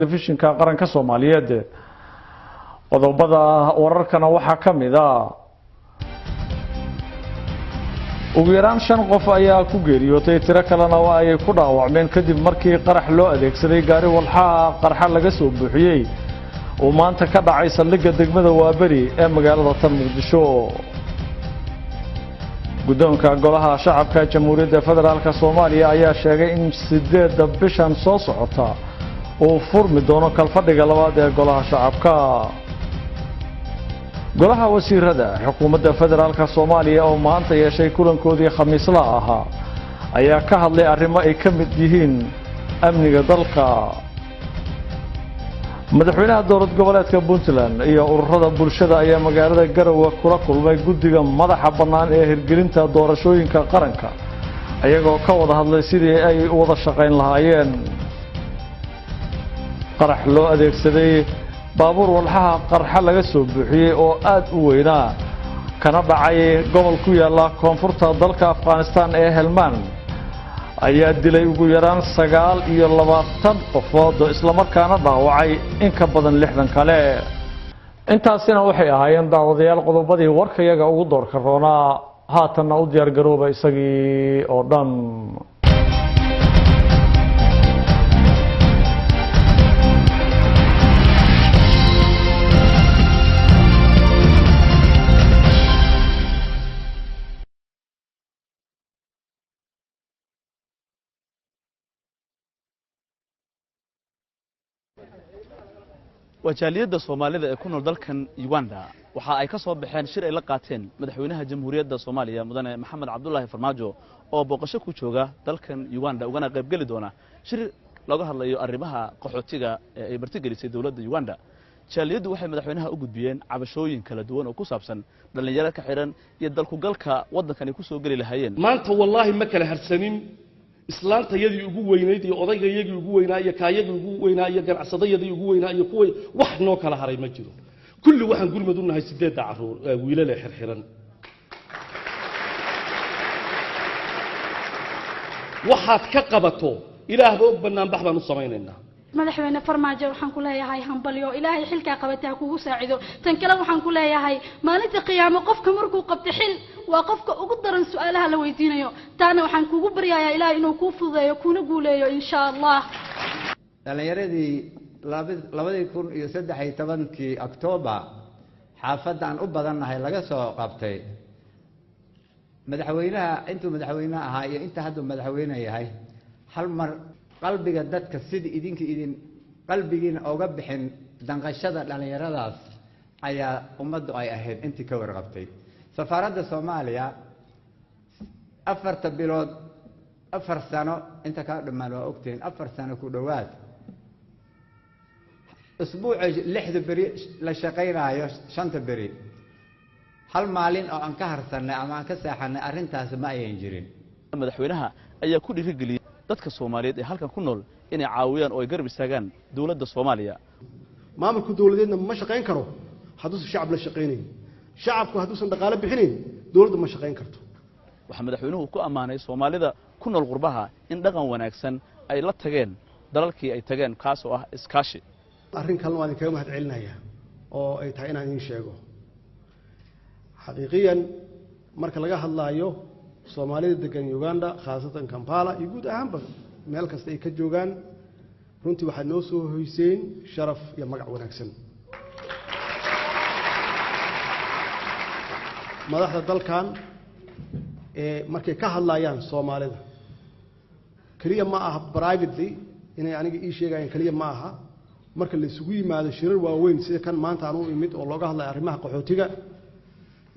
Telefishinka qaranka Soomaaliyeed. Qodobada wararkana waxaa ka mid a: ugu yaraan 5 qof ayaa ku geeriyootay, tiro kalena waa ay ku dhaawacmeen kadib markii qarax loo adeegsaday gaari walxaha qarxa laga soo buuxiyey uu maanta ka dhacay saldhigga degmada Waaberi ee magaalada tan Muqdisho. Guddoonka Golaha Shacabka Jamhuuriyadda Federaalka Soomaaliya ayaa sheegay in 8-da bishan soo socota uu furmi doono kalfadhiga labaad ee Golaha Shacabka. Golaha Wasiirada Xukuumadda Federaalka Soomaaliya oo maanta yeeshay kulankoodii khamiislaha ahaa ayaa ka hadlay arrimo ay ka mid yihiin amniga dalka. Madaxweynaha dowlad goboleedka Puntland iyo ururada bulshada ayaa magaalada Garowe kula kulmay guddiga madaxa bannaan ee hirgelinta doorashooyinka qaranka, iyagoo ka wada hadlay sidii ay u wada shaqayn lahaayeen. Qarax loo adeegsaday baabuur walxaha qarxa laga soo buuxiyey oo aada u weynaa kana dhacay gobol ku yaala koonfurta dalka Afghanistan ee Helmaan ayaa dilay ugu yaraan 29 qofood, islamarkaana dhaawacay in ka badan 60 kale. Intaasina waxay ahaayeen, daawadayaal, qodobadii warkayaga ugu doorka roonaa. Haatanna u diyaar garooba isagii oo dhan. Wajaaliyadda Soomaalida ee ku nool dalkan Uganda waxa ay ka soo baxeen shir ay la qaateen madaxweynaha Jamhuuriyadda Soomaaliya, Mudane Maxamed Cabdulaahi Farmaajo, oo booqasho ku jooga dalkan Uganda, ugana qaybgeli doona shir looga hadlayo arrimaha qaxootiga ee ay martigelisay dowladda Uganda. Jaaliyaddu waxay madaxweynaha u gudbiyeen cabashooyin kala duwan oo ku saabsan dhallinyaro ka xidhan iyo dalkugalka waddankan ay ku soo geli lahaayeen. Maanta wallaahi ma kala harsanin islaantayadii ugu weynayd iyo odaygayagii ugu weynaa iyo kaayagii ugu weynaa iyo ganacsadayadii ugu weynaa iyo kuway, wax noo kala haray ma jiro. Kulli waxaan gurmad u nahay 8-da carruur wiilale xirxiran. Waxaad ka qabato ilaahba og, banaanbax baan u samaynaynaa. Madaxweyne Farmaajo, waxaan ku leeyahay hambalyo. Ilaahay xilkaa qabata ha kugu saacido. Tan kale waxaan ku leeyahay, maalinta qiyaamo qofka markuu qabto xil waa qofka ugu daran su-aalaha la weydiinayo. Taana waxaan kugu baryayaa Ilahay inuu kuu fududeeyo kuna guuleeyo, insha Allah. Dhallinyaradii 2013-kii Octoobar xaafadda aan u badannahay laga soo qabtay, madaxweynaha intuu madaxweyne ahaa iyo inta hadduu madaxweyne yahay, hal mar qalbiga dadka sidii idinka idin qalbigiina oga bixin danqashada dhallinyaradaas ayaa ummaddu ay ahayd intii ka warqabtay. Safaaradda Soomaaliya 4-ta bilood, 4 sano inta kaa dhammaan waa ogtihiin, 4 sano ku dhowaad, usbuuca 6-da beri la shaqaynaayo, 5-ta beri, hal maalin oo aan ka harsannay ama aan ka seexannay arrintaas ma ayan jirin. Madaxweynaha ayaa ku dhiirigeliyey dadka Soomaaliyeed ee halkan ku nool inay caawiyaan oo ay garab istaagaan dowladda Soomaaliya. Maamulka dowladeedna ma shaqayn karo hadduusan shacab la shaqaynayn. Shacabku hadduusan dhaqaale bixinayn, dowladdu ma shaqayn karto. Waxaa madaxweynuhu ku ammaanay Soomaalida ku nool qurbaha in dhaqan wanaagsan ay la tageen dalalkii ay tageen, kaas oo ah iskaashi. Arrin kalena waan idinkaga mahad celinayaa oo ay tahay inaan idiin sheego. Xaqiiqiyan, marka laga hadlaayo Soomaalida degan Uganda, khaasatan Kampala iyo guud ahaanba meel kasta ay ka joogaan, runtii waxaad noo soo hoyseen sharaf iyo magac wanaagsan. Madaxda dalkan ee markay ka hadlayaan Soomaalida keliya ma aha, privately inay aniga ii sheegayaan keliya ma aha, marka la isugu yimaado shirar waaweyn sida kan maanta aan u imid oo looga hadlayo arrimaha qaxootiga,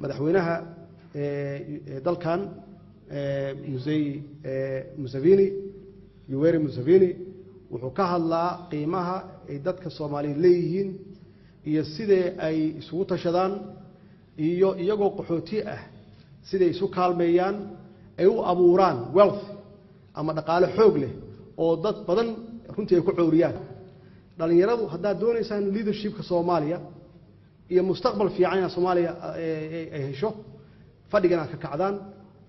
madaxweynaha dalkan, Mzee Museveni, Yoweri Museveni, wuxuu ka hadlaa qiimaha ay dadka Soomaaliyeed leeyihiin iyo sidee ay isugu tashadaan iyo iyagoo qaxooti ah siday isu kaalmeeyaan, ay u abuuraan wealth ama dhaqaale xoog leh oo dad badan runtii ay ku cowriyaan. Dhallinyaradu, haddaad doonaysaan leadershipka Soomaaliya iyo mustaqbal fiican inaad Soomaaliya ay hesho, fadhigan aad ka kacdaan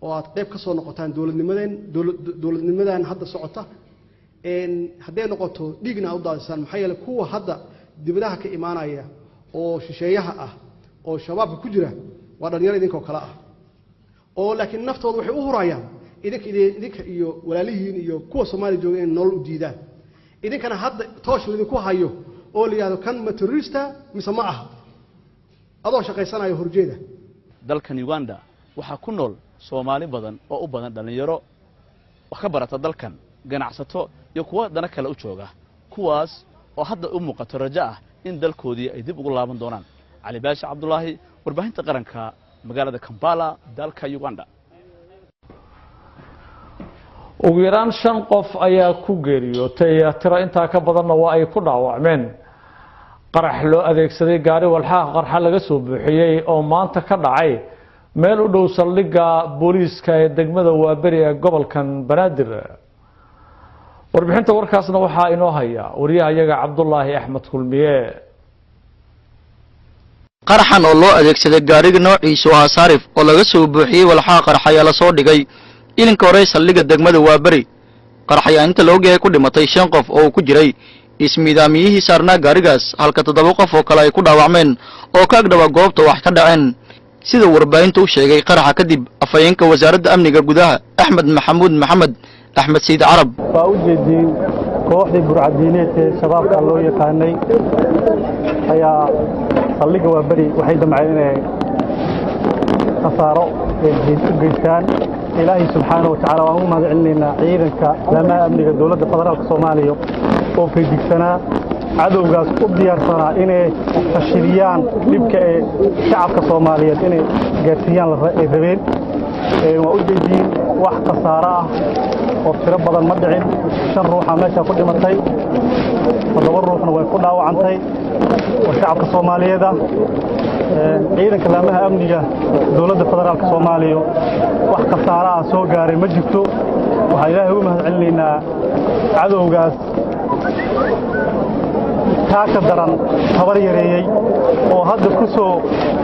oo aad qayb ka soo noqotaan dowladnimadeen, dowladnimadan hadda socota. Hadday noqoto dhiigna aad u daadisaan, maxaa yeeley kuwa hadda dibadaha ka imaanaya oo shisheeyaha ah oo shabaabka ku jira waa dhalinyaro idinkoo kale ah, oo laakiin naftooda waxay u hurayaan idinka iyo walaalihiin iyo kuwa Soomaaliya jooga inay nolol u diidaan. Idinkana hadda toosh laydinku hayo oo la yidhahdo kan ma terrorista mise ma aha, adoo shaqaysanayo horjeeda. Dalkan Uganda waxaa ku nool Soomaali badan oo u badan dhallinyaro wax ka barata dalkan, ganacsato iyo kuwa dana kale u jooga, kuwaas oo hadda u muuqato rajo ah in dalkoodii ay dib ugu laaban doonaan. Cali Baashi Cabdulaahi, warbaahinta qaranka, magaalada Kampala, dalka Uganda. Ugu yaraan shan qof ayaa ku geeriyootay, tiro intaa ka badanna waa ay ku dhaawacmeen qarax loo adeegsaday gaari walxaha qarxa laga soo buuxiyey oo maanta ka dhacay meel u dhow saldhigga booliiska ee degmada Waaberi ee gobolkan Banaadir. Warbixinta warkaasna waxaa inoo haya wariyaha iyaga Cabdulaahi Axmed Kulmiye. Qaraxan oo loo adeegsaday gaariga noociisu ahaa saarif oo laga soo buuxiyey walxaha qarx ayaa lasoo dhigay ilinka hore saldhigga degmada Waaberi. Qarax ayaa inta la ogyahay ku dhimatay shan qof oo uu ku jiray ismiidaamiyihii saarnaa gaarigaas, halka 7 qof oo kale ay ku dhaawacmeen oo ka agdhawaa goobta wax ka dhaceen, sida warbaahinta u sheegay qaraxa kadib afhayeenka wasaaradda amniga gudaha Axmed Maxamuud Maxamed Axmed Sayid Carab. Waa u jeediyey kooxdii burcadiineed ee shabaabka loo yaqaanay ayaa saldhigga Waaberi waxay damceen inay khasaaro u geystaan. Ilaahay subxaana wa tacaala waan ugu mahad celinaynaa ciidanka laamaha amniga dowladda federaalka Soomaaliya oo feejigsanaa, cadowgaas u diyaarsanaa inay fashiliyaan dhibka ee shacabka Soomaaliyeed inay gaarsiiyaan ay rabeen. Waa u jeediin wax khasaaro ah oo tiro badan ma dhicin. 5 ruuxa meesha ku dhimatay, 7 ruuxna way ku dhaawacantay oo shacabka Soomaaliyeed ah. Ciidanka laamaha amniga dowladda federaalka Soomaaliya wax khasaaro ah soo gaaray ma jirto. Waxaan Ilaahay ugu mahad celinaynaa cadowgaas taaka daran tabar yareeyey oo hadda ku soo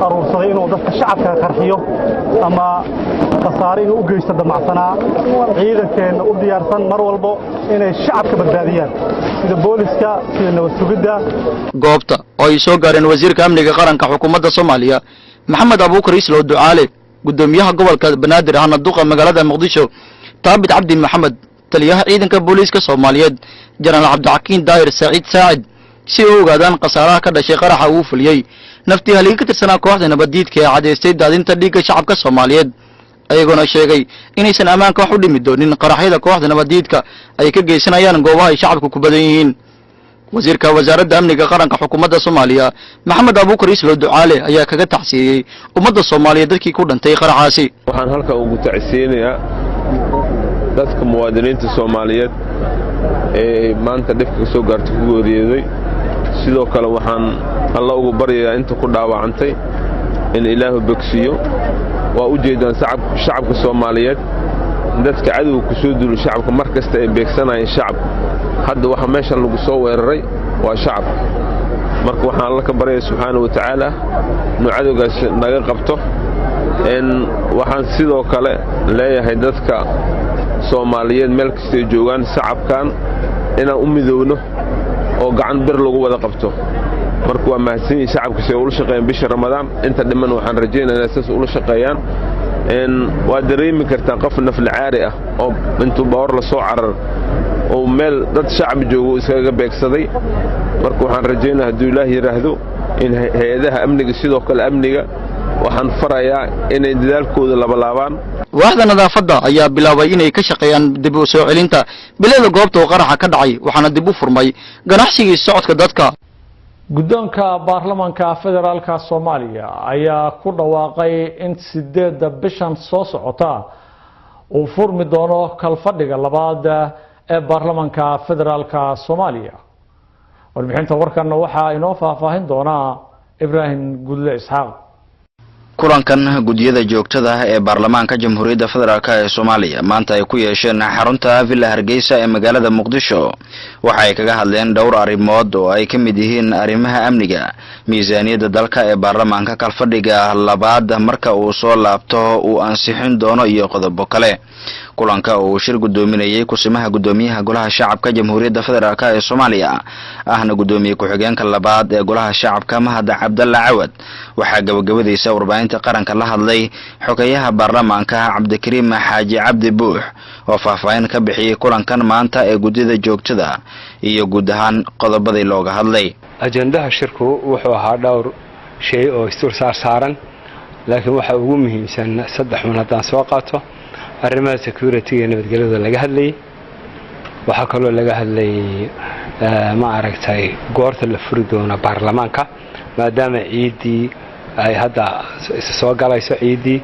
aruursaday inuu dadka shacabka qarxiyo ama khasaare inuu u geysto damacsanaa. Ciidankeenna u diyaarsan mar walbo inay shacabka badbaadiyaan, sida booliska, sida nabad sugidda. Goobta oo ay soo gaareen wasiirka amniga qaranka xukuumadda Soomaaliya Maxamed Abuukar Islow Ducaale, guddoomiyaha gobolka Banaadir ahna duqa magaalada Muqdisho Taabit Cabdi Maxamed, taliyaha ciidanka booliiska Soomaaliyeed Jenaraal Cabdixakiin Daahir Saciid Saacid, si ay u ogaadaan khasaaraha ka dhashay qaraxa uu fuliyey naftii haligi ka tirsanaa kooxda nabaddiidka ee cadaystay daadinta dhiigga shacabka Soomaaliyeed, ayagoona sheegay inaysan ammaanka wax u dhimi doonin qaraxyada kooxda nabaddiidka ay ka geysanayaan goobaha ay shacabku ku badan yihiin. Wasiirka wasaaradda amniga qaranka xukuumadda Soomaaliya Maxamed Abuukar Islow Ducaale ayaa kaga tacsiiyey ummadda Soomaaliyeed dadkii ku dhintay qaraxaasi. Waxaan halkan ugu tacsiinayaa dadka muwaadiniinta Soomaaliyeed ee maanta dhibka ka soo gaartay ku geeriyooday. Sidoo kale waxaan Alla ugu baryayaa inta ku dhaawacantay in Ilaahu bogsiiyo. Waa u jeedaan shacabka Soomaaliyeed dadka cadowga ku soo duulay shacabka mar kasta ay beegsanayeen shacab. Hadda waxa meeshan lagu soo weeraray waa shacab. Marka waxaan Alla ka baryayaa subxaanahu wa tacaala inuu cadowgaas naga qabto. Waxaan sidoo kale leeyahay dadka Soomaaliyeed meel kastay joogaan shacabkan inaan u midowno oo gacan bir lagu wada qabto. Marka waa mahadsan yihiin shacabka si ay ula shaqeeyaan bisha Ramadaan. Inta dhiman waxaan rajaynayaa inay sidaas ula shaqeeyaan. Waa dareemi kartaa qof naflacaari ah oo intuu baawar la soo carar oo meel dad shacab joogo iskaga beegsaday. Marka waxaan rajaynayaa hadduu Ilaah yidhaahdo in hay-adaha amniga sidoo kale amniga waxaan farayaa inay dadaalkooda labalaabaan. Waaxda nadaafadda ayaa bilaabay inay ka shaqeeyaan dib u soo celinta bileeda goobta oo qaraxa ka dhacay, waxaana dib u furmay ganacsigii socodka dadka. Guddoonka baarlamaanka federaalka Soomaaliya ayaa ku dhawaaqay in 8-da bishan soo socota uu furmi doono kalfadhiga labaad ee baarlamaanka federaalka Soomaaliya. Warbixinta warkanna waxaa inoo faahfaahin doonaa Ibraahim Gudle Isxaaq. Kulankan guddiyada joogtada ah ee baarlamaanka Jamhuuriyadda Federaalk ee Soomaaliya maanta ay ku yeesheen xarunta Villa Hargeysa ee magaalada Muqdisho waxa ay kaga hadleen dhowr arrimood oo ay ka mid yihiin arrimaha amniga, miisaaniyadda dalka ee baarlamaanka kalfadhiga labaad marka uu soo laabto uu ansixin doono iyo qodobo kale. Kulanka oo uu shir guddoominayay kusimaha guddoomiyaha Golaha Shacabka Jamhuuriyadda Federaalk ee Soomaaliya, ahna guddoomiye ku-xigeenka labaad ee Golaha Shacabka, Mahad Cabdalla Cawad, waxaa gabagabadiisa warbaahinta qaranka la hadlay xogeyaha baarlamaanka Cabdikariim Xaaji Cabdi Buux, oo faahfaahin ka bixiyey kulankan maanta ee guddida joogtada iyo guud ahaan qodobadii looga hadlay. Ajendaha shirku wuxuu ahaa dhowr shay oo isdul saar saaran, laakiin waxaa ugu muhiimsan saddex un haddaan soo qaato. Arrimaha security iyo nabadgelyada laga hadlayay. Waxaa kaloo laga hadlayay, ma aragtay, goorta la furi doono baarlamaanka, maadaama ciiddii ay hadda soo galayso, ciiddii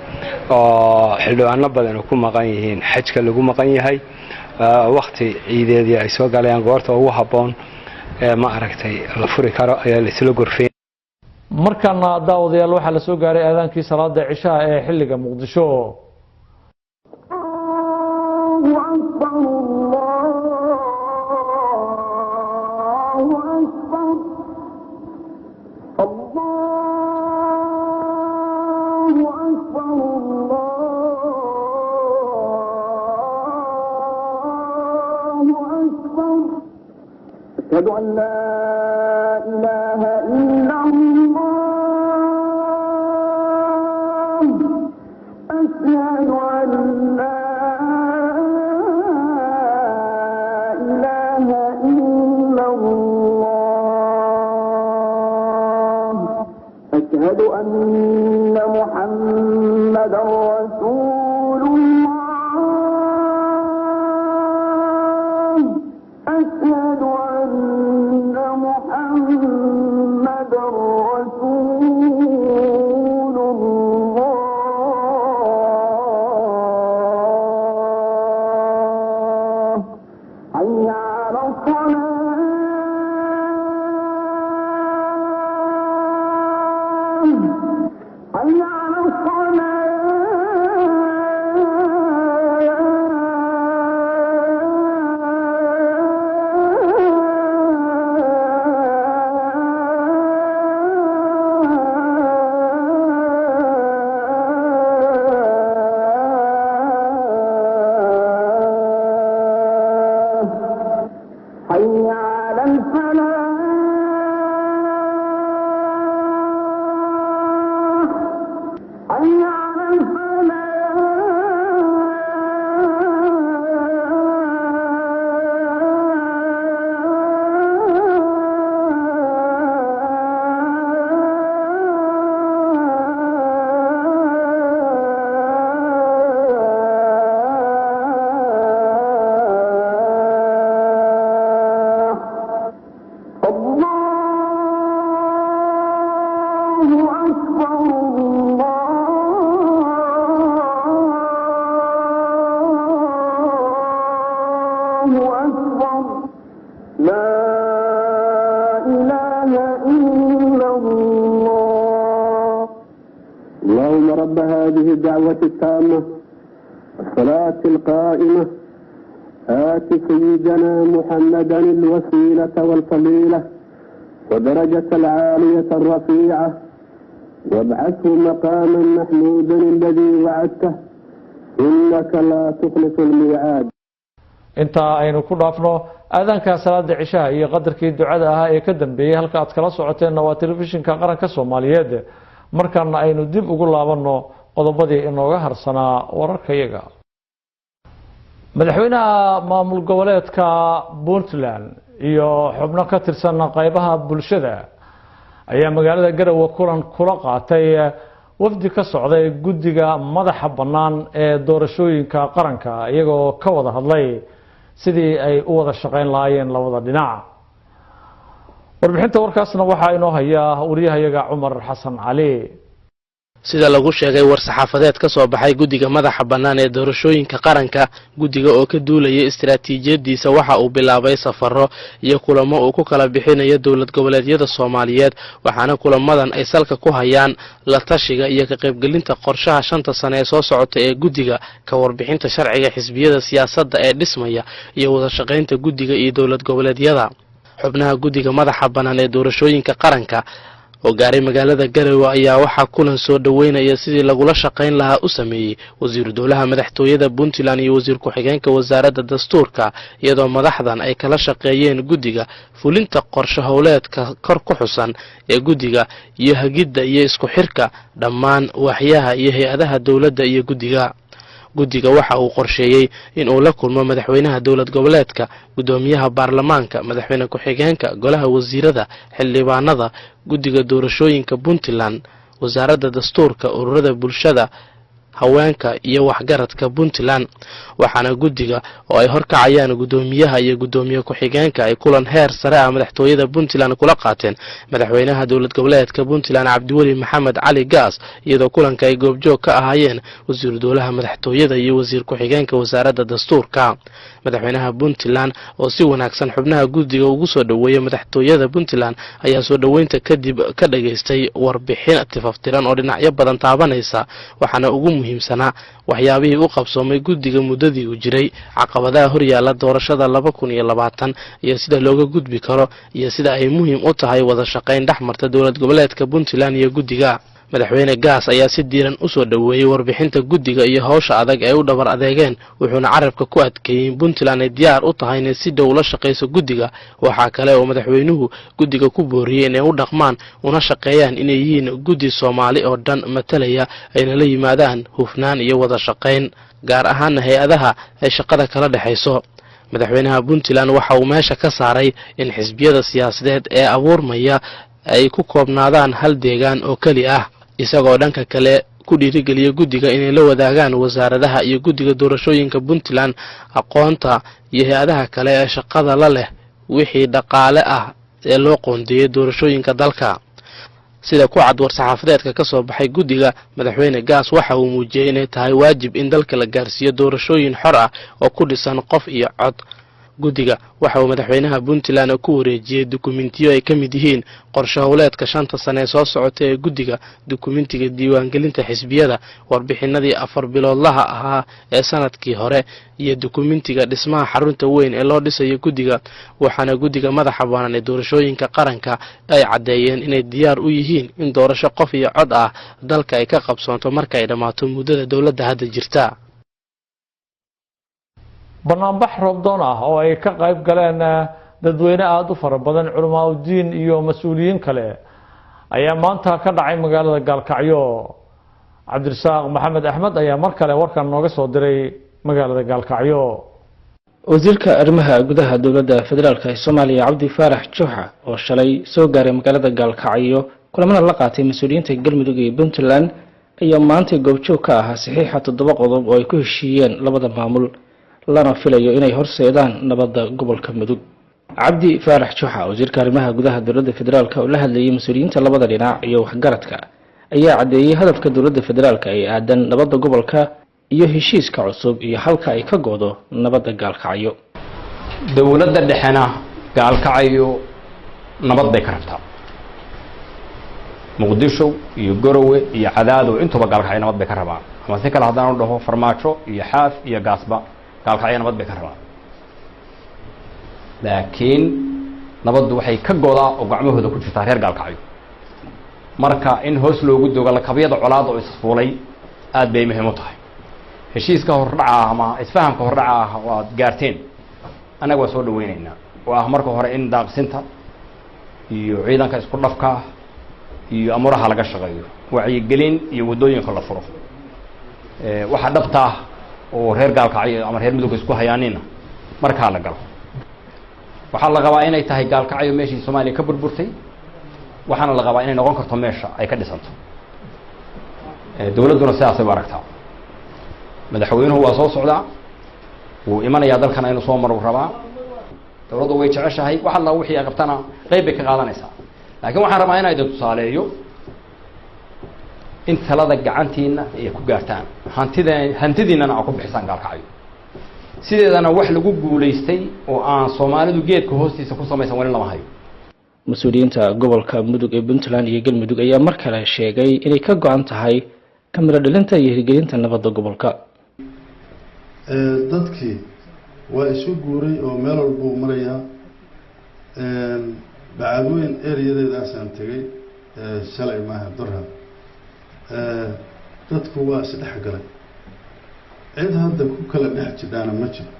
oo xildhibaano badan ku maqan yihiin xajka lagu maqan yahay, wakti ciideedii ay soo galayaan, goorta ugu habboon ee, ma aragtay, la furi karo ayaa la isla gorfeyn. Markaana, daawadayaal, waxaa la soo gaaray aadaankii salaada cishaha ee xilliga Muqdisho. أشهد أن لا إله إلا الله، أشهد أن لا إله إلا الله، أشهد أن محمدا رسول الله، أشهد أن محمدا رسول الله. حي على الصلاة، حي على الصلاة، حي على الفلاح، حي على الفلاح. الله أكبر، الله أكبر، لا إله إلا الله. اللهم رب هذه الدعوة التامة والصلاة القائمة، آت سيدنا محمدا الوسيلة والفضيلة ودرجة العالية الرفيعة، وابعثه مقاما محمودا الذي وعدته، إنك لا تخلف الميعاد. Intaa aynu ku dhaafno aadaanka salaada cishaha iyo qadarkii ducada ahaa ee ka dambeeyey. Halka aad kala socoteenna waa Telefishinka Qaranka Soomaaliyeed. Markaana aynu dib ugu laabanno qodobadii inooga harsanaa wararkayaga. Madaxweynaha maamul goboleedka Puntland iyo xubno ka tirsan qaybaha bulshada ayaa magaalada Garowe kulan kula qaatay wafdi ka socday guddiga madaxa bannaan ee doorashooyinka qaranka, iyagoo ka wada hadlay sidii ay u wada shaqayn lahaayeen labada dhinac. Warbixinta warkaasna waxaa inoo hayaa wariyahayaga Cumar Xasan Cali. Sida lagu sheegay war-saxaafadeed ka soo baxay guddiga madaxa bannaan ee doorashooyinka qaranka, guddiga oo ka duulaya istaraatiijiyadiisa waxa uu bilaabay safaro iyo kulamo uu ku kala bixinayo dowlad goboleedyada Soomaaliyeed, waxaana kulamadan ay salka ku hayaan la tashiga iyo ka qaybgelinta qorshaha 5ta sane ee soo socota ee guddiga, ka warbixinta sharciga xisbiyada siyaasadda ee dhismaya iyo wada shaqaynta guddiga iyo dowlad goboleedyada. Xubnaha guddiga madaxa bannaan ee doorashooyinka qaranka oo gaaray magaalada Garowe ayaa waxaa kulan soo dhoweynaya sidii lagula shaqayn lahaa u sameeyey wasiiru dowlaha madaxtooyada Puntland iyo wasiir ku-xigeenka wasaaradda dastuurka, iyadoo madaxdan ay kala shaqeeyeen guddiga fulinta qorshe howleedka kor ku xusan ee guddiga iyo hagidda iyo isku xirka dhammaan waaxyaha iyo hay-adaha dowladda iyo guddiga. Guddiga waxa uu qorsheeyey in uu la kulmo madaxweynaha dowlad goboleedka, guddoomiyaha baarlamaanka, madaxweyne ku-xigeenka, golaha wasiirada, xildhibaanada, guddiga doorashooyinka Puntland, wasaaradda dastuurka, ururada bulshada, haweenka iyo waxgaradka Puntland. Waxaana guddiga oo ay horkacayaan guddoomiyaha iyo guddoomiye ku-xigeenka ay kulan heer sare ah madaxtooyada Puntland kula qaateen madaxweynaha dowlad goboleedka Puntland Cabdiweli Maxamed Cali Gaas, iyadoo kulanka ay goobjoog ka ahaayeen wasiiru dowlaha madaxtooyada iyo wasiir ku-xigeenka wasaaradda dastuurka. Madaxweynaha Puntland oo si wanaagsan xubnaha guddiga ugu soo dhoweeyay madaxtooyada Puntland ayaa soo dhoweynta kadib ka dhageystay warbixin tifaftiran oo dhinacyo badan taabanaysa, waxaana ugu muhiimsanaa waxyaabihii u qabsoomay guddiga muddadii uu jiray, caqabadaha horyaala doorashada 2020 iyo sida looga gudbi karo, iyo sida ay muhiim u tahay wada shaqayn dhex marta dowlad goboleedka Puntland iyo guddiga. Madaxweyne Gaas ayaa si diiran u soo dhoweeyey warbixinta guddiga iyo howsha adag ee u dhabar adeegeen, wuxuuna carabka ku adkeeyey in Puntland ay diyaar u tahay inay si dhow la shaqayso guddiga. Waxaa kale oo madaxweynuhu guddiga ku booriyey inay u dhaqmaan una shaqeeyaan inay yihiin guddi Soomaali oo dhan matalaya, ayna la yimaadaan hufnaan iyo wada shaqayn, gaar ahaana hay-adaha ay shaqada kala dhexayso. Madaxweynaha Puntland waxa uu meesha ka saaray in xisbiyada siyaasadeed ee abuurmaya ay ku koobnaadaan hal deegaan oo keli ah, isagoo dhanka kale ku dhiirigeliya guddiga inay la wadaagaan wasaaradaha iyo guddiga doorashooyinka Puntland aqoonta iyo hay-adaha kale ee shaqada la leh wixii dhaqaale ah ee loo qoondeeyey doorashooyinka dalka. Sida ku cad war-saxaafadeedka ka soo baxay guddiga, madaxweyne Gaas waxa uu muujiyey inay tahay waajib in dalka la gaarsiiyo doorashooyin xor ah oo ku dhisan qof iyo cod. Guddiga waxa uu madaxweynaha Puntland ku wareejiyey dukumentiyo ay ka mid yihiin qorshe howleedka 5 sane ee soo socota ee guddiga, dukumentiga diiwaangelinta xisbiyada, warbixinadii 4 biloodlaha ahaa ee sanadkii hore, iyo dukumentiga dhismaha xarunta weyn ee loo dhisayo guddiga. Waxaana guddiga madaxa bannaan ee doorashooyinka qaranka ay caddeeyeen inay diyaar u yihiin in doorasho qof iyo cod ah dalka ay ka qabsoonto marka ay dhammaato muddada dowladda hadda jirta. Banaanbax roobdoon ah oo ay ka qayb galeen dadweyne aada u fara badan, culamaa udiin iyo mas-uuliyiin kale ayaa maanta ka dhacay magaalada Gaalkacyo. Cabdirasaaq Maxamed Axmed ayaa mar kale warkan nooga soo diray magaalada Gaalkacyo. Wasiirka arrimaha gudaha dowladda federaalka ee Soomaaliya Cabdi Faarax Juxa oo shalay soo gaaray magaalada Gaalkacyo kulamada la qaatay mas-uuliyiinta Galmudug iyo Puntland ayaa maanta goobjoog ka ahaa saxiixa 7 qodob oo ay ku heshiiyeen labada maamul, lana filayo inay horseedaan nabadda gobolka Mudug. Cabdi Faarax Juxa, wasiirka arrimaha gudaha dowladda federaalka oo la hadlayay mas-uuliyiinta labada dhinac iyo waxgaradka, ayaa caddeeyey hadafka dowladda federaalka ee aadan nabadda gobolka iyo heshiiska cusub iyo halka ay ka go'do nabadda Gaalkacyo. Dowladda dhexena Gaalkacyo nabad bay ka rabtaa, Muqdisho iyo Garowe iyo Cadaado intuba Gaalkacyo nabad bay ka rabaan, ama si kale haddaan u dhaho Farmaajo iyo Xaaf iyo Gaasba Gaalkacyo nabad bay ka rabaan. Laakiin nabaddu waxay ka godaa oo gacmahooda ku jirtaa reer Gaalkacyo. Marka in hoos loogu dogo lakabyada colaada oo isfuulay aad bay muhiim u tahay. Heshiiska hordhaca ah ama isfahamka hordhaca ah oo aad gaarteen annaga waa soo dhaweynaynaa, oo ah marka hore in daaqsinta iyo ciidanka isku dhafka ah iyo amuraha laga shaqeeyo, wacyigelin iyo waddooyinka la furo. Waxaa dhabta ah oo reer Gaalkacyo ama reer Mudug isku hayaanina markaa la galo. Waxaa la qabaa inay tahay Gaalkacyo meeshii Soomaaliya ka burburtay, waxaana la qabaa inay noqon karto meesha ay ka dhisanto. Dowladduna sidaasay u aragtaa. Madaxweynuhu waa soo socdaa, wuu imanayaa dalkan aynu soo maru rabaa. Dowladdu way jeceshahay, wax alla wixii ay qabtana qayb bay ka qaadanaysaa. Laakiin waxaan rabaa inaan idin tusaaleeyo in talada gacantiina ay ku gaartaan, hantidiinana aa ku bixisaan Gaalkacyo. Sideedana wax lagu guulaystay oo aan Soomaalidu geedka hoostiisa ku samaysan weli lama hayo. Mas-uuliyiinta gobolka Mudug ee Puntland iyo Galmudug ayaa mar kale sheegay inay ka go-an tahay kamiro dhalinta iyo hirgelinta nabadda gobolka. Dadkii waa isu guuray oo meel walbuu marayaa. Bacadweyn ereyadeedaasaan tegey, Shalay maaha durha, dadku waa isdhex galay. Cid hadda ku kala dhex jidhaana ma jiro,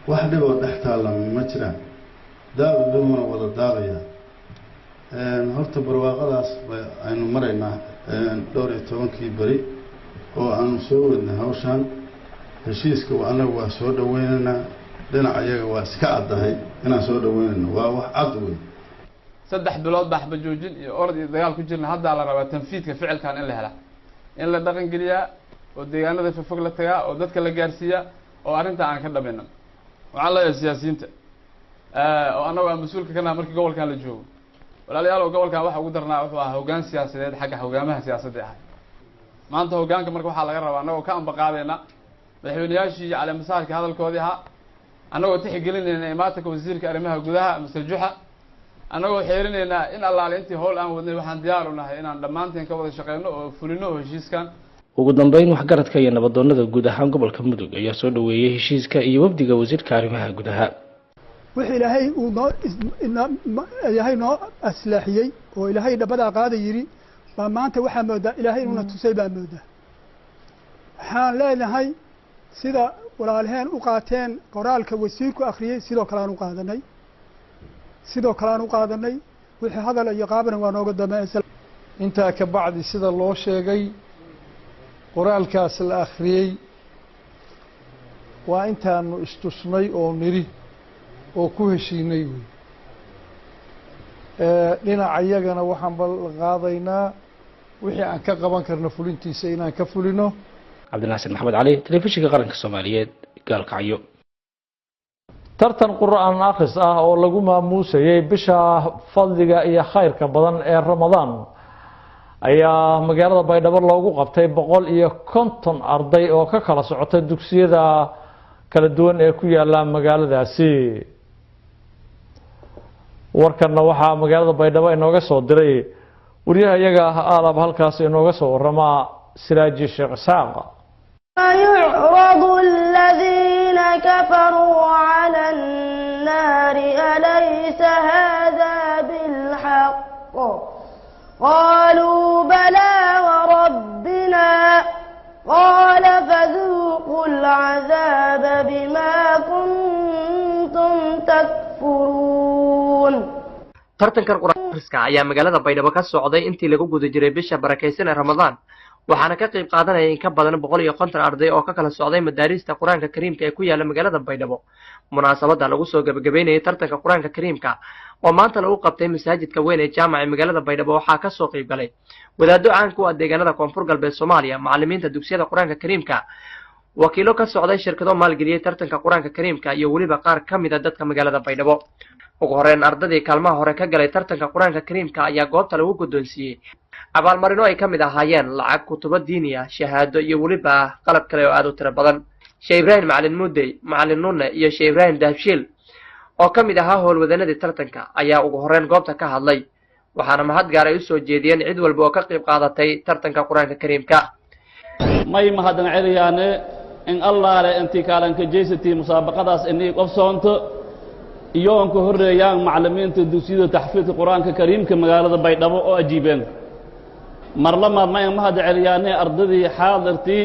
wax dhiboo dhex taalla ma jiraan, daaqdumana wada daaqayaa. Horta barwaaqadaas aynu maraynaa dhowr iyo tobankii beri oo aanu soo wadnay hawshaan. Heshiiska annaga waa soo dhaweynaynaa, dhinaca iyaga waa iska caddahay inaan soo dhaweynayno, waa wax cad wey. 3 bilood baa xabajoojin iyo orod iyo dagaal ku jirna. Haddaa la rabaa tanfiidka ficilkan in la helaa, in la dhaqan geliyaa oo deegaanada fofog la tagaa oo dadka la gaarsiiyaa oo arrintaa aan ka dhamayna. Waxaan leeyahay siyaasiyiinta oo annago aan mas-uulka ka naha markii gobolkan la joogo, walaalayaal, oo gobolkan waxa ugu darnaa wuxuu ahaa hoggaan siyaasadeed, xagga hogaamaha siyaasadda ahay. Maanta hoggaanka marka waxaa laga rabaa, annagoo ka ambaqaadayna madaxweyneyaashii caleemasaarkii hadalkoodii ahaa, annagoo tixgelinayna imaatanka wasiirka arrimaha gudaha Mister Juxa, annagoo xeerinaynaa in allaale intii howl aan wadnay, waxaan diyaar u nahay inaan dhammaanteen ka wada shaqeyno oo fulino oo heshiiskan. Ugu dambeyn, waxgaradka iyo nabadoonada guud ahaan gobolka Mudug ayaa soo dhaweeyey heshiiska iyo wafdiga wasiirka arrimaha gudaha. Wixii Ilaahay uu noo Ilaahay noo aslaaxiyey oo Ilaahay dhabadaa qaada yidhi baa maanta waxaa moodaa Ilaahay inuuna tusay baa moodaa. Waxaan leenahay, sida walaalaheen u qaateen qoraalka wasiirku akhriyey, sidoo kale aan u qaadanay, sidoo kale aan u qaadanay. Wixii hadal iyo qaabana waa nooga dambeeyay. Intaa ka bacdi, sida loo sheegay qoraalkaas la akhriyey, waa intaanu istusnay oo nidhi oo ku heshiinay wey. Dhinaca iyagana waxaan ballan qaadaynaa wixii aan ka qaban karno fulintiisa inaan ka fulino. Cabdinaasir Maxamed Cali, Telefishinka Qaranka Soomaaliyeed, Gaalkacyo. Tartan Qur'aan akhris ah oo lagu maamuusayay bisha fadliga iyo khayrka badan ee Ramadaan ayaa magaalada Baydhabo loogu qabtay 150 arday oo ka kala socota dugsiyada kala duwan ee ku yaala magaaladaasi. Warkanna waxaa magaalada Baydhabo inooga soo diray wariyaha iyaga ah aalab halkaas inooga soo warama, Siraaji Sheekh Isaaq. يعرض الذين كفروا على النار أليس هذا بالحق قالوا بلى وربنا قال فذوقوا العذاب بما كنتم تكفرون. Tartankan qur-aanka ayaa magaalada Baydhabo ka socday intii lagu guda jiray bisha barakaysan ee Ramadaan, waxaana ka qayb qaadanaya in ka badan 150 arday oo ka kala socday madaarista Qur-aanka Kariimka ee ku yaala magaalada Baydhabo. Munaasabadda lagu soo gebagabeynayay tartanka Qur-aanka Kariimka oo maanta lagu qabtay masaajidka weyn ee jaamaca ee magaalada Baydhabo waxaa ka soo qayb galay wadaaddo caan ku ah deegaanada Koonfur Galbeed Soomaaliya, macallimiinta dugsiyada Qur-aanka Kariimka, wakiilo ka socday shirkado maalgeliyey tartanka Qur-aanka Kariimka iyo weliba qaar ka mid a dadka magaalada Baydhabo. Ugu horreyn, ardadii kaalmaha hore ka galay tartanka Qur-aanka Kariimka ayaa goobta lagu guddoonsiiyey abaalmarino ay ka mid ahaayeen lacag, kutubo diini ah, shahaado iyo weliba qalab kale oo aad u tiro badan. Sheekh Ibraahim Macalin Muudey, Macalin Nunne iyo Sheekh Ibraahim Dahabshiil oo ka mid ahaa howlwadanadii tartanka ayaa ugu horreyn goobta ka hadlay, waxaana mahad gaar ay usoo jeediyeen cid walba oo ka qayb qaadatay tartanka Qur-aanka Kariimka. May mahadsan celiyaane in allaale intii kaalanka jeysatii musaabaqadaas inay qofsoonto iyo on ka horreeyaan macallimiinta dugsiyada taxfiidka Qur-aanka Kariimka magaalada Baydhabo oo ajiibeen. Mar lamaad ma in mahad celiyaane ardadii xaadirtii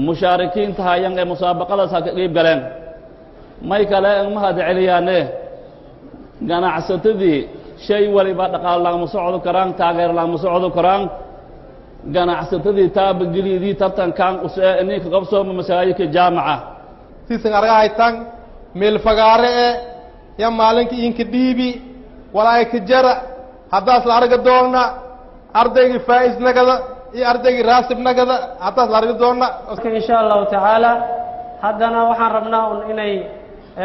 mushaarikiinta hayan ee musaabaqadaas ha ka qayb galeen. May kale in mahad celiyaane ganacsatadii. Shay waliba dhaqaal lagama socdo karaan, taageer lagama socdo karaan. Ganacsatadii taabagelidii tartankan usee inay ka qabsooma masaajidka jaamaca. Sisan argahaytan meel fagaare e ya maalinka inka dhiibi walaay ka jara haddaas la argi doonna ardaygii faa'is nagada iyo ardaygii raasib nagada, haddaas la argi doonna. Insha Allahu tacaala, haddana waxaan rabnaa un inay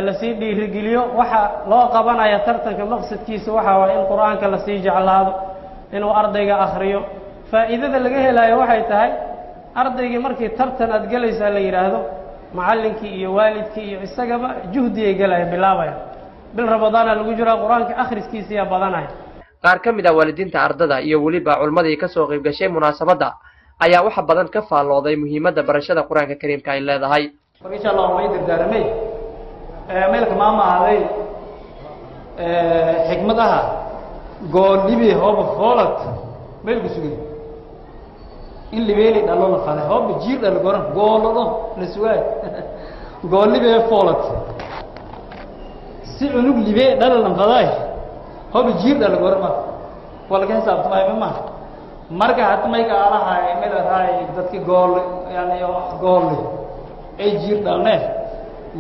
lasii dhiirigeliyo. Waxa loo qabanaya tartanka maqsadkiisa waxa waa in Qur-aanka lasii jeclaado, inuu ardayga akhriyo. Faa'iidada laga helayo waxay tahay, ardaygii markii tartan aad gelaysaa la yidhaahdo, macallinkii iyo waalidkii iyo isagaba juhdigay gelaya bilaabaya. Bil Ramadaana lagu jiraa, Qur-aanka akhriskiisiyaa badanaya. Qaar ka mid ah waalidiinta ardada iyo weliba culmadii ka soo qayb gashay munaasabadda ayaa waxa badan ka faallooday muhiimadda barashada Qur-aanka Kariimka ay leedahay. Marka insha Allah way dardaaramay meelka maama ahaaday xikmad aha. Gool libee hooba foolad meel ku sugay in libeeli dhalo la faday, hooba jiir dhalo goran goolado la sugaay. Gool libee foolad si cunug libee dhala lan fadaay, hooba jiir dhalo goran ma waa laga xisaabtamaayo ma maha. Marka hadda mayka alahay mid araay dadki gool yani goolle ay jiir dhalnee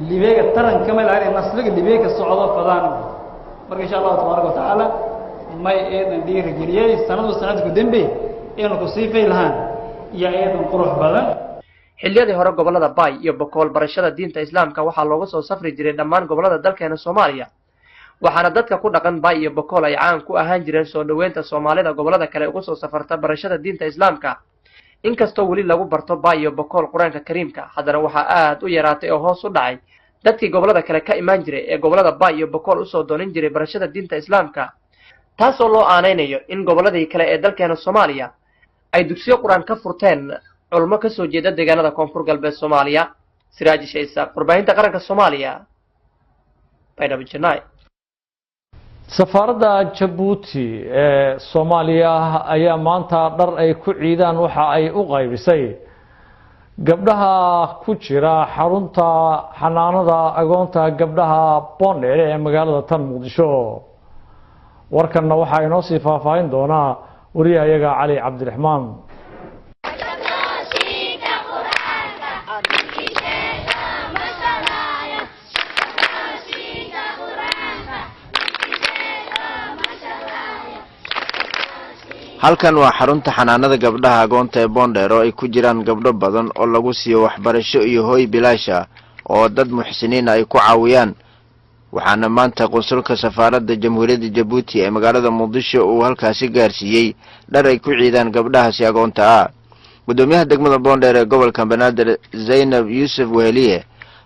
libeega taranka may lahayn, nasliga libeega socdo fadaan. Marka insha Allahu tabaaraka watacaala may eedan dhiirigeliyey sanadu sanadku dembe inuu ku sii fay lahaan iyo eedan qurux badan. Xilliyadii hore gobollada Baay iyo Bokool barashada diinta Islaamka waxaa looga soo safri jiray dhammaan gobollada dalkeena Soomaaliya, waxaana dadka ku dhaqan Baay iyo Bokool ay caan ku ahaan jireen soo dhoweynta Soomaalida gobollada kale uga soo safarta barashada diinta Islaamka. Inkastoo weli lagu barto Baay iyo Bokool Qur-aanka Kariimka, haddana waxaa aad u yaraatay oo hoos u dhacay dadkii gobollada kale ka imaan jiray ee gobollada Baay iyo Bokool usoo doonin jiray barashada diinta Islaamka, taasoo loo aanaynayo in gobolladii kale ee dalkeena Soomaaliya ay dugsiyo qur-aan ka furteen culmo ka soo jeeda deegaanada Koonfur Galbeed Soomaaliya. Siraaji Shaysa, warbaahinta qaranka Soomaaliya, Baydhabo Janai. Safaaradda Jabuuti ee Soomaaliya ayaa maanta dhar ay ku ciidaan waxa ay u qaybisay gabdhaha ku jira xarunta xanaanada agoonta gabdhaha Boondheere ee magaalada tan Muqdisho. Warkanna waxaa inoo sii faahfaahin doonaa wariyahayaga Cali Cabdiraxmaan. Halkan waa xarunta xanaanada gabdhaha agoonta ee Boondheer oo ay ku jiraan gabdho badan oo lagu siiyo waxbarasho iyo hooy bilaasha oo dad muxsiniina ay ku caawiyaan. Waxaana maanta qunsulka safaaradda Jamhuuriyadda Jabuuti ee magaalada Muqdisho uu halkaasi gaarsiiyey dhar ay ku ciidaan gabdhahaasi agoonta ah. Guddoomiyaha degmada Boondheer ee gobolka Banaadir, Zaynab Yuusuf Weheliye,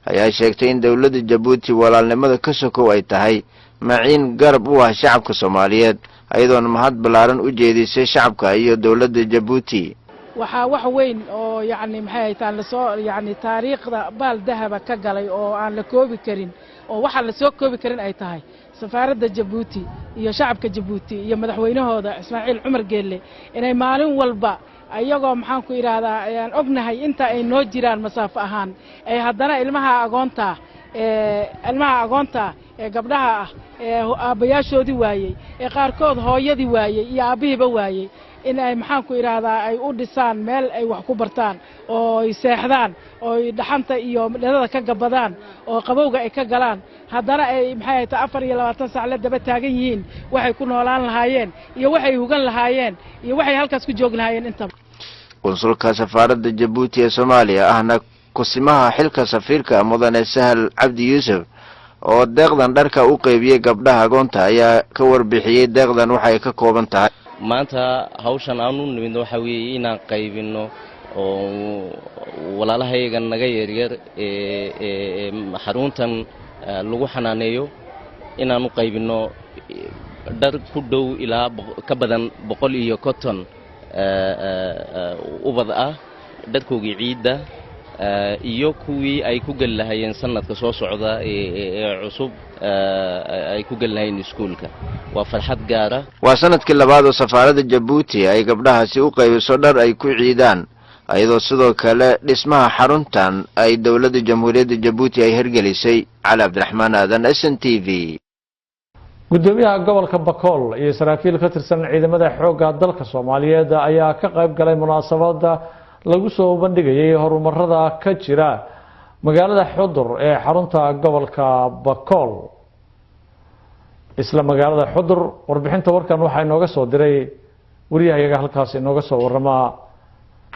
ayaa sheegtay in dowladda Jabuuti walaalnimada ka sokow ay tahay maciin garab u ah shacabka Soomaaliyeed, ayadoona mahad ballaaran u jeedisay shacabka iyo dowladda Jabuuti. Waxaa wax weyn oo yacni maxay haytaan lasoo yacni taariikhda baal dahaba ka galay oo aan la koobi karin oo waxaan la soo koobi karin ay tahay safaaradda Jabuuti iyo shacabka Jabuuti iyo madaxweynahooda Ismaaciil Cumar Geelle inay maalin walba ayagoo maxaan ku idhaahdaa ayaan ognahay inta ay noo jiraan masaafo ahaan ay haddana ilmaha agoonta ee ilmaha agoonta ee gabdhaha ah ee aabbayaashoodii waayey ee qaarkood hooyadii waayey iyo aabbihiiba waayey in ay maxaan ku idhaahdaa ay u dhisaan meel ay wax ku bartaan oo ay seexdaan oo ay dhaxanta iyo dhedada ka gabadaan oo qabowga ay ka galaan, haddana ay maxay haytaa 24 saac la daba taagan yihiin waxay ku noolaan lahaayeen iyo waxay hugan lahaayeen iyo waxay halkaas ku joogi lahaayeen intaba. Qunsulka safaaradda Jabuuti ee Soomaaliya ahna kusimaha xilka safiirka, mudane Sahal Cabdi Yuusuf, oo deeqdan dharka u qeybiyey gabdhaha agoonta, ayaa ka warbixiyey deeqdan waxay ka kooban tahay. Maanta hawshan aan u nimidno waxaa weeye inaan qaybinno oo walaalahayaga naga yaryar ee xaruntan lagu xanaaneeyo inaan u qaybinno dhar ku dhow ilaa ka badan 150 ubad ah, dharkoogii ciidda iyo kuwii ay ku geli lahayeen sanadka soo socda ee cusub ay ku geli lahayeen iskuulka. Waa farxad gaara. Waa sanadkii labaad oo safaaradda Jabuuti ay gabdhahaasi u qaybiso dhar ay ku ciidaan, iyadoo sidoo kale dhismaha xaruntan ay dowladda Jamhuuriyadda Jabuuti ay hirgelisay. Cali Cabdiraxmaan Aadan, SNTV. Gudoomiyaha gobolka Bakool iyo saraakiil ka tirsan ciidamada xoogga dalka Soomaaliyeed ayaa ka qayb galay munaasabada lagu soo bandhigayay horumarada ka jira magaalada Xudur ee xarunta gobolka Bakool. Isla magaalada Xudur warbixinta warkan waxaa inooga soo diray wariyahayaga halkaas inooga soo warama,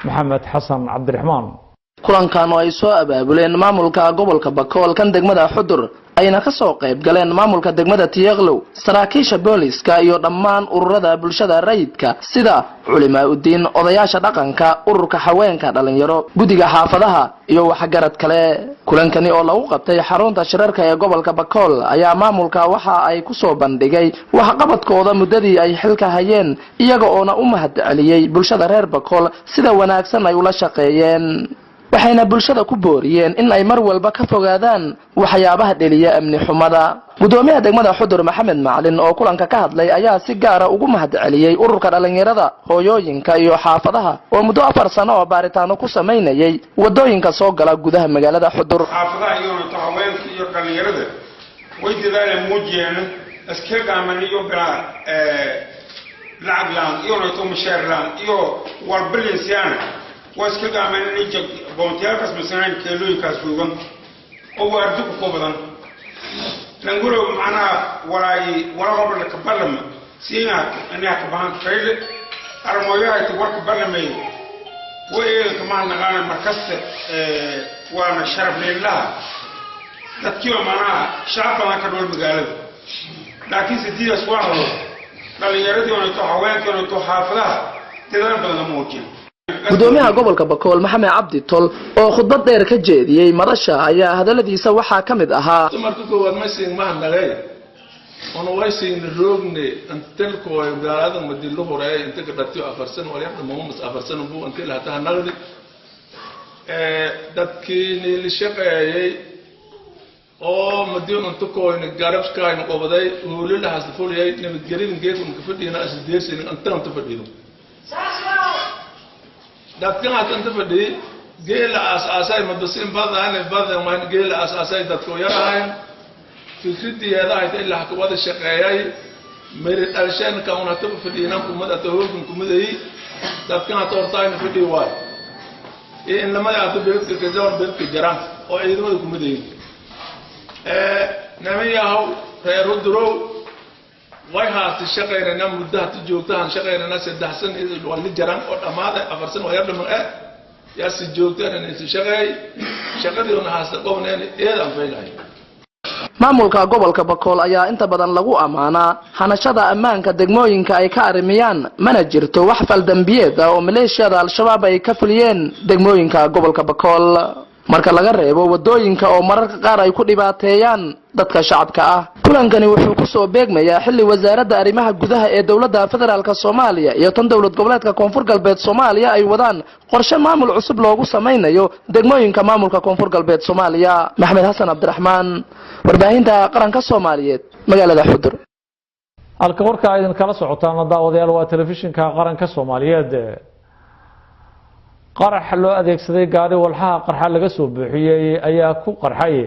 Maxamed Xasan Cabdiraxmaan. Kulankan oo ay soo abaabuleen maamulka gobolka Bakool kan degmada Xudur, ayna ka soo qayb galeen maamulka degmada Tiyaqlow, saraakiisha booliska iyo dhammaan ururada bulshada rayidka sida culimaa udiin, odayaasha dhaqanka, ururka haweenka, dhalinyaro, guddiga xaafadaha iyo waxgarad kale. Kulankani oo lagu qabtay xarunta shirarka ee gobolka Bakool ayaa maamulka waxa ay ku soo bandhigay waxqabadkooda muddadii ay xilka hayeen, iyaga oona u mahad celiyey bulshada reer Bakool sida wanaagsan ay ula shaqeeyeen. Waxayna bulshada ku booriyeen in ay mar walba ka fogaadaan waxyaabaha dheliya amni xumada. Gudoomiyaha degmada Xudur, Maxamed Macalin, oo kulanka ka hadlay ayaa si gaara ugu mahad celiyey ururka dhalinyarada, hooyooyinka iyo xaafadaha oo muddo 4 sano oo baaritaano ku samaynayay wadooyinka soo gala gudaha magaalada Xudur. Xaafadaha iyo haweenka iyo dhalinyarada way dadaaleen, muujiyeen iskilgaaman iyo bilaa lacag laan iyo nayto mushaar laan iyo walbalinsiyaana waa iskilgaaman inay boontiyaalkaas masanaan keelooyinkaas joogan oo waardi ku badan langurow macnaha walaay wala laka balama siina inaa ka bahan fayle armooyahayti warka balamay way eedanka maha naqaana markasta waana sharaf leelaha dadkiiba macnaha shacab badan ka dhool magaalada, laakiin sidiidaas waa hado dhalinyaradii onayto, haweenkii onayto, xaafadaha dadaal badan lama muujin. Gudoomiyaha gobolka Bakool, Maxamed Cabdi Tol, oo khudbad dheer ka jeediyey madasha ayaa hadaladiisa waxaa ka mid ahaa: Marka koowaad maysin mahadnaqay ona waysin roogne antelkooy magaalada madilo horeey inta ka dhatiyo 4 sano walyan dhamamas 4 sano buu inta lahata naqdi dadkii la shaqeeyay oo madiin inta kooyna garabkayna qobaday hoolalahaas fuliyay nabadgelyada geedka ka fadhiyana isdeersin inta fadhiyo dadkan hadda inta fadhiyay geela aas-aasay madasin badan badan waan geela aas-aasay dadku yarahayn fikridiyeeda hayta ilaa ka wada shaqeeyay meri dhalsheen ka una taba fadhiyana kumad ata hoogan kumaday dadkan hadda hortaayna fadhiyo waay iyo in lamada hadda beledka kazawan beledka jaraan oo ciidamada kumaday namayahow reer Hudurow way haati shaqaynayna muddo hati joogtahan shaqaynayna 3 san waa li jaran oo dhammaaday 4 san waa yar dhaman yaa si joogtaan inaysi shaqeey shaqadii una haasta qobneen eed aan faylahay. Maamulka gobolka Bakool ayaa inta badan lagu ammaanaa hanashada ammaanka degmooyinka ay ka arrimiyaan, mana jirto wax faldambiyeed ah oo maleeshiyada Al-Shabaab ay ka fuliyeen degmooyinka gobolka Bakool, marka laga reebo wadooyinka oo mararka qaar ay ku dhibaateeyaan dadka shacabka ah. Kulankani wuxuu kusoo beegmayaa xilli Wasaaradda Arrimaha Gudaha ee Dowladda Federaalka Soomaaliya iyo tan Dowlad Goboleedka Koonfur Galbeed Soomaaliya ay wadaan qorshe maamul cusub loogu samaynayo degmooyinka maamulka Koonfur Galbeed Soomaaliya. Maxamed Xasan Cabdiraxmaan, Warbaahinta Qaranka Soomaaliyeed, magaalada Xudur. Halka warka idin kala socotaan, daawadayaal, waa Telefishinka Qaranka Soomaaliyeed. Qarax loo adeegsaday gaari walxaha qarxa laga soo buuxiyey ayaa ku qarxay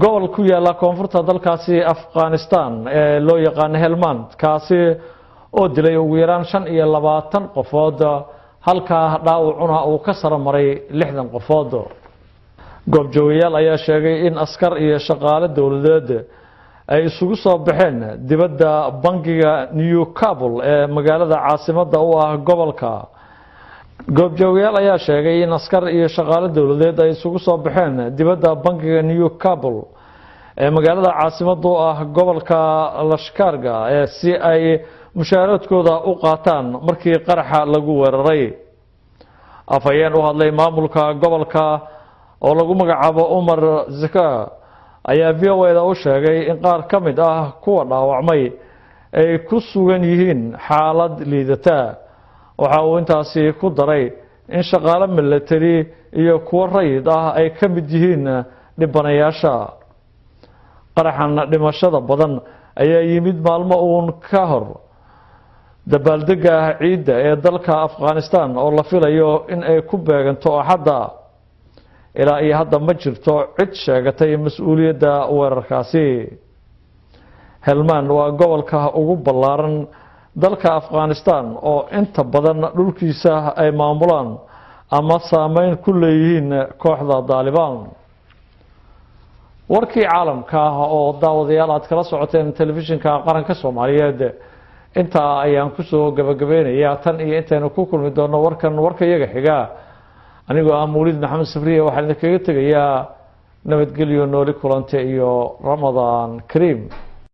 gobol ku yaala koonfurta dalkaasi Afghanistan ee loo yaqaano Helmand, kaasi oo dilay ugu yaraan 25 qofood, halkaa dhaawacuna uu ka saro maray 60 qofood. Goobjoogayaal ayaa sheegay in askar iyo shaqaale dowladeed ay isugu soo baxeen dibadda bangiga New Kabul ee magaalada caasimadda u ah gobolka. Goobjoogayaal ayaa sheegay in askar iyo shaqaale dowladeed ay isugu soo baxeen dibadda bangiga New Kabul ee magaalada caasimadda u ah gobolka Lashkarga ee si ay mushaharaadkooda u qaataan markii qaraxa lagu weeraray. Afhayeen u hadlay maamulka gobolka oo lagu magacaabo Umar Zaka ayaa VOA da u sheegay in qaar ka mid ah kuwa dhaawacmay ay ku sugan yihiin xaalad liidata. Waxa uu intaasi ku daray in shaqaale milatari iyo kuwo rayid ah ay ka mid yihiin dhibanayaasha. Qaraxan dhimashada badan ayaa yimid maalmo uun ka hor dabaaldega ciidda ee dalka Afghanistan oo la filayo in ay ku beeganto Axadda. Ilaa iyo hadda ma jirto cid sheegatay mas-uuliyadda weerarkaasi. Helmand waa gobolka ugu ballaaran dalka Afghanistan oo inta badan dhulkiisa ay maamulaan ama saameyn ku leeyihiin kooxda Daalibaan. Warkii caalamka oo daawadayaal aad kala socoteen Telefishinka Qaranka Soomaaliyeed intaa ayaan kusoo gabagabeynayaa. Tan iyo intaynu ku kulmi doono warkan warka iyaga xiga, anigoo ah Mawlid Maxamed Safriye, waxaan idinkaga tegayaa nabadgelyo, nooli kulante iyo Ramadaan kariim.